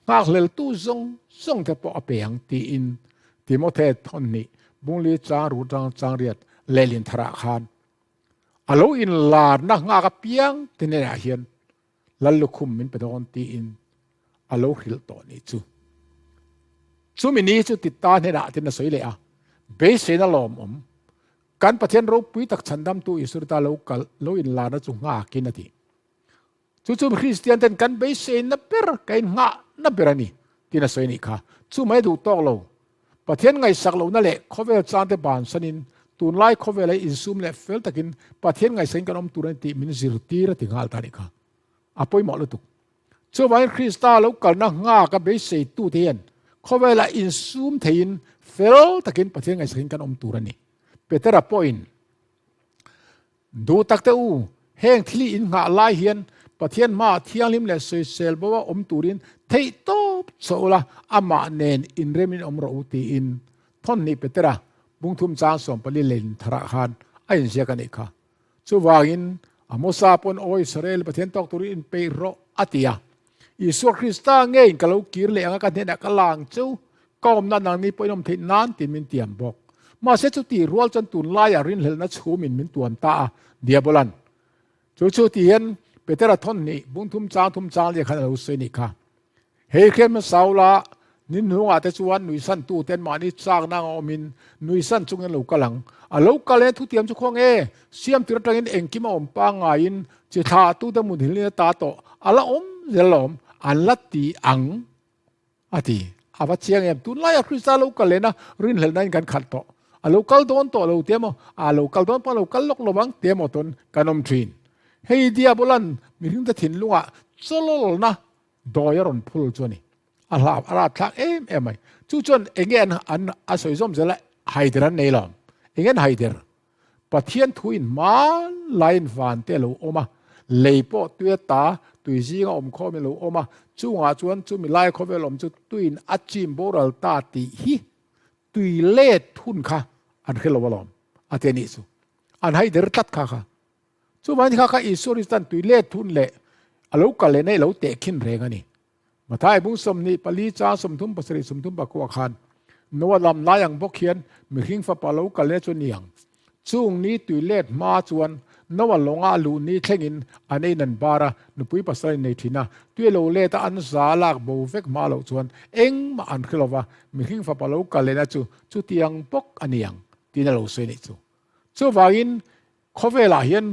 nghakhleltu zawng zawng te pawh a pe ang tiin Timothy thawnhnih bungli chang ru tang chang riat lehlin tharah khan a lo inlarna nghak apiang te hnenah hian Lal lukhum min pe dawn tiin a lo hrilh tawh nih chu. Chumi ni chu Titta hnenah tin a sawi leh a, Beiseina lawmawm, kan Pathian ropui tak chhandamtu Isua ta lo kal lo inlarna chu nghakin a ti. Chu chu Kristian ten kan beiseina ber, ka innghahna ber a ni tiin a sawi a nih kha. Chu mai a duh tawk lo. Pathian ngaihsak lohna leh khawvel changte bansanin tunlai khawvela insum leh fel takin Pathian ngaihsakin kan awm tur a ni tih min zirtir a ti nghal ta a nih kha. A pawimawh lutuk. Chuvangin Krista lo kalna nghaka beiseitute hian khawvela insum theiin fel takin Pathian ngaihsakin kan awm tur a ni. Petera pawhin Duh tak te u, heng thil hi in nghah lai hian Pathian hmaah thianghlim leh sawisel bo a awm turin theih tawp chauh ula, amah nen inremin awm rawh u tiin thawnhnih Petera bungthum chang 14 leilin tharah khan a inziak a nih kha. Chuvangin Amosa pawn Aw Israel, Pathian tawk turin inpeih rawh a ti a. Isua Krista ngeiin ka lo kir leh ang a, ka hnenah ka lang cheu Ka awmna nangni pawhin awm theih nan tiin min tiam bawk. Mahse chuti rual chuan tunlaiah rinhlelhna chhumin min tuam ta a, Diabolan. Chu chu ti hian Petera thawnhnih bungthum chang thum chang liah khan a lo sawi nih kha. Hei hriat hmasa ula, ni hnungah te chuan nuihsan tu ten mahni chakna anga awmin nuihsan chungin an lo kal ang. A lo kal e, thutiam chu khaw nge? Siam tir atangin engkim a awm pangngaiin chi thlah tute munhilin a ta tawh a la awm zel alawm, an la ti ang. A ti. A va chiang em? Tunlaia Krista lo kal lehna rinhlelhnain kan khat tawh. A lo kal dawn tawh lo te maw? A lo kal dawn pawh a lo kal lawk lo vang te maw tawn kan awm thin. Hei Diabolan mihringte thinlungah chawlawlna dawi a rawn phul chu a ni. A hla a ratthlak em em mai. Chu chuan enge an an a sawi zawm zel a, haider an nei lo. Enge an haider? Pathian thu in hmanlaiin van te a lo awm a, lei pawh tui a ta, tui zinga awm khawmin a lo awm a, chungah chuan chumi lai khawvel awm chu tuiin a chim boral ta tih hi tui let hun kha an hre lo alawm a ti a nih chu. An hai der tlat kha kha. Chuvangin kha kha Isua Kristan tui let hun leh a lo kal lehna i lo tehkhin reng a ni. Mathai bung 24 chang 37 34 khan Noa lam lai ang bawk hian mihring fapa lo kal leh chu ni ang. Chung ni tui let hma chuan Noa lawnga a luh ni thlengin an ein an bar a, nupui pasal in nei thin a. Tui a lo let a an za lak bo vek hma loh chuan engmah an hre lova, mihring fapa lo kal lehna chu chutiang bawk a ni ang tiin a lo sawi anih chu. Chuvangin khawvelah hian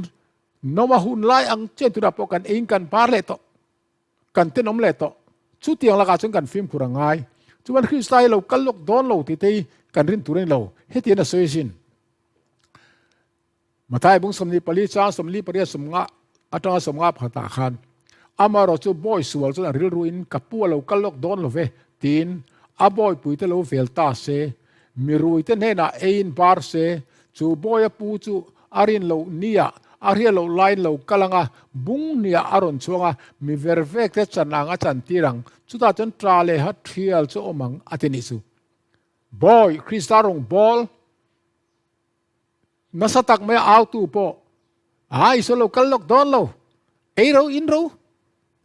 Noa hun lai ang chen tunah pawh kan ein kan bar leh tawh. Kan tenawm leh tawh. Chutiang lakah chuan kan fimkhur a ngai. Chuan Krista hi lo kal lawk dawn lo tih te hi kan rin tur a ni lo. Hetiang a sawi asin. Mathai bung 24 chang 48 50 atanga 50 pakhatah khan amaherawh chu bawi sual chuan a rilruin ka pu a lo kal lawk dawn lo ve tiin a bawipuite lo vel ta se, miruite hnenah eiin bar se, chu bawi a pu chu A rin loh nia, a hriat loh laiin lo kal ang a, bung hniah a rawn chhuang a, mi ver vek te chan ang a chan tir ang, chutah chuan ṭa leh ha ṭhial chu awm ang a ti nih chu. Bawi, Krista rawng bawl, Nasa tak mai a autu pawh a Isua lo kal lawk dawn lo, ei ro in ro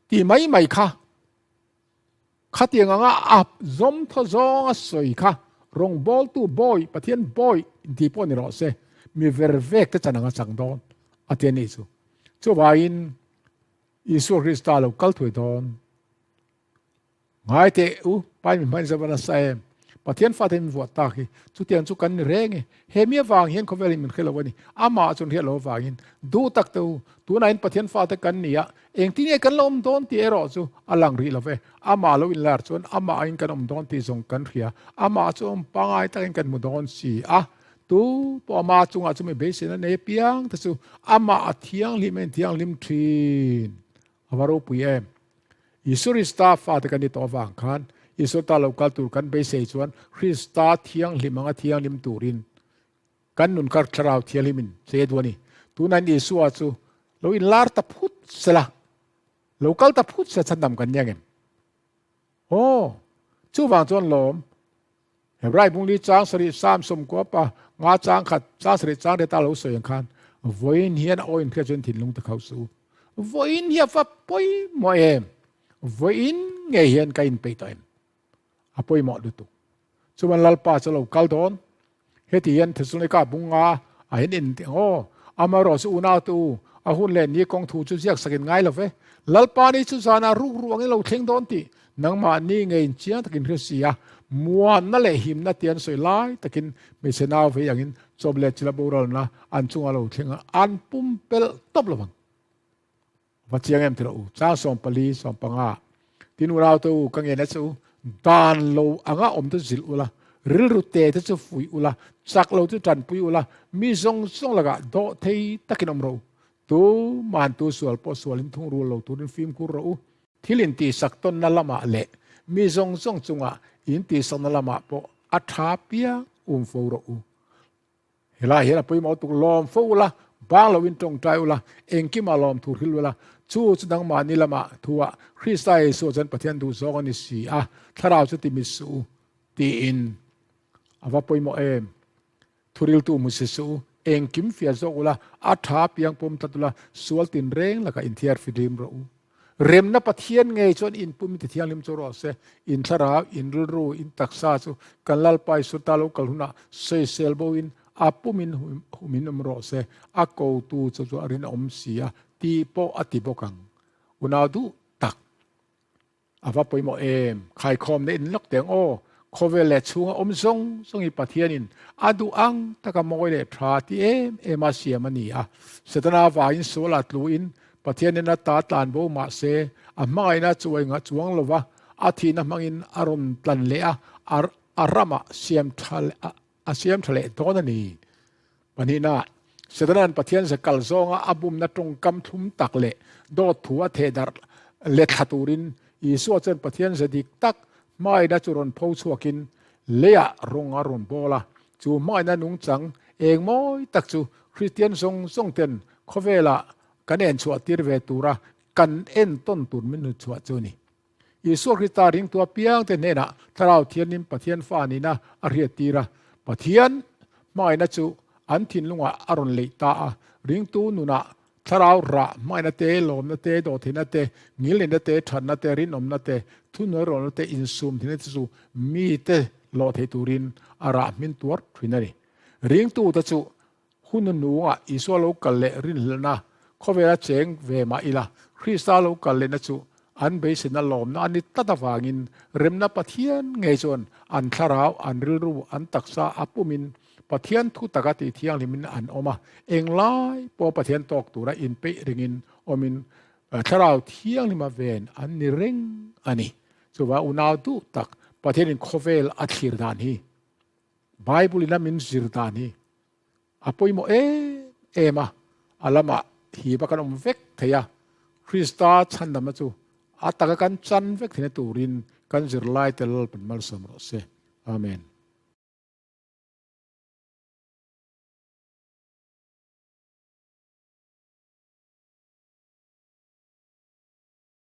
ti mai mai kha. Khatiang anga a zawm thaw zawng a sawi kha rawngbawltu bawi, Pathian bawi inti pawh ni rawh se, mi ver vek te chan anga chang dawn a ti a nih chu. Chuvangin Isua Krista lo kal thuai dawn. Ngai teh u, Pai mi hmain zava nasa em? Pathian fate min vuah tak hi chutiang chu kan ni reng e. He mi avang hian khawvelin min hre lo a ni. Amah chuan hriat lo avangin duh tak te u, tunah in Pathian fate kan ni a, engtin nge kan la awm dawn tih erawh chu a lang rih lo ve. Amah lo inlar chuan amah aiin kan awm dawn tih zawng kan hria. Amah chu awm pangai takin kan hmu dawn si a. Tu pawh ama chungah chumi beiseina nei apiang te chu amah a thianghlim a inthianghlim thin. A va ropui em! Isua Krista fate kan ni tawh avang khan Isua ta lo kal tur kan beisei chuan Krista thianghlim anga thianghlim turin kan nun kar thlarau thianghlimin che duh a ni. Tunah in Isua chu lo inlar ta phut sela, lo kal ta phut sela chhandam kan ni ang em? Aw, chuvang chuan lawm Hebrai bungli chang sarih sam sawmkua pa nga chang khat chang sarih chang riat a lo sawi ang khan vawiin hian a aw inhriat chuan thinlung ta khauh suh u. Vawiin hi a va pawimawh em? Vawiin ngei hian ka inpeih tawh em? A pawimawh lutuk. Chuan Lalpa chu a lo kal dawn. Heti hian Thesalonika bung nga a hian in tih ang aw. Amaherawhchu unau te u, a hun leh ni kawng thu chu ziak sakin ngai lo ve. Lalpa ni chu zanah ruk ruk angin lo thleng dawn tih nangmah ni ngeiin chiang takin hria si a, muanna leh himna tia an sawi lai takin hmeichhe nau vei angin chawp leh chila boralna an chungah lo thleng a, an pumpelh tawp lo vang. Va chiang em tilo u, chang 14, 15 tin unau te u ka ngen a che u, dan lo anga awm te zilh ula, rilru te te chu fuih ula, chak lo chu tanpui ula, mi zawng zawng lakah dawh thei takin awm rawh u. Tu man tu sual pawh sualin thungrul lo turin fimkhur rawh u. Thil intihsak tawnna lamah leh mi zawng zawng chungah intihsakna lamah pawh a tha piang um fo rawh u. Helai hian a pawimawh tuk lawm fo ula, bang loin tawngtai ula, engkimah lawm thu hril ula, chu chu nangmahni lamah thuah Krista Isua chuan Pathian duh zawng a ni si a, thlarau chu ti mit suh u tiin a va pawimawh em? Thuriltu hmu si suh u, engkim fiah zawk ula, a tha piang pawm tlat ula, sual tinreng lakah inthiar fihlim rawh u. Remna Pathian ngei chuan in pum in ti thianghlim chu rawh se, in thlarau, in rilru, in taksa chu kan Lalpa Isua ta lo kal hunah sawisel bo in a pum in hum in awm rawh se, a kotu chu chu a rinawm si a tih pawh a ti bawk ang. Unau duh tak a va pawimawh em? Khaikhawmna in lawk teh ang aw, khawvel leh chhunga awm zawng zawng hi Pathianin a duh ang taka mawi leh tha ti em em a siam a ni a. Setana vangin sual a tlu in Pathianin a ta tlan bo mah se, a hmangaihna chu a ingah chuang lo va, a thihna hmangin a rawn tlan leh a, a ramah siam tha a siam tha leh dawn a ni. Pahnihna, Setana'n Pathian ze kal zawnga a bumna tawngkam thlum tak leh dawt thu a theh darh let thla turin Isua chuan Pathian ze dik tak hmangaihna chu rawn pho chhuakin leiah rawng a rawn bawl a. Chu hmangaihna nungchang eng mawi tak chu Kristian zawng zawng ten khawvelah Kan en chhuah tir ve tura kan entawn tur min hnu chhuah chu a ni. Isua Krista ringtu apiangte hnenah Thlarau Thianghlim Pathian fa nihna a hriat tir a. Pathian hmangaihna chu an thinlungah a rawn leih ta a. Ringtu nunah Thlarau rah hmangaihna te, lawmna te, dawhtheihna te, ngilneihna te, thatna te, rinawmna te, thuhnuairawlna te, insumtheihna te chu mite lawh theih turin a rah hmin tuar thin a ni. Ringtute chu Hun nungah Isua lo kal leh rinhlelhna khawvela cheng ve mah ila, Krista lo kal lehna chu an beiseina lawmna a ni tlat avangin remna Pathian ngei chuan an thlarau, an rilru, an taksa a pumin Pathian thu taka tih thianghlimin an awm a, englai pawh Pathian tawk tura inpeih ringin awmin thlarau thianghlima ven an ni reng a ni. Chuvang unau duh tak Pathianin khawvel a thlir dan hi Bible in a min zir dan hi a pawimawh em em a, a lamah hip a kan awm vek thei a, Krista chhandamna chu a taka kan chan vek theihna turin kan zirlai te Lalpan malsawm rawh se. Amen.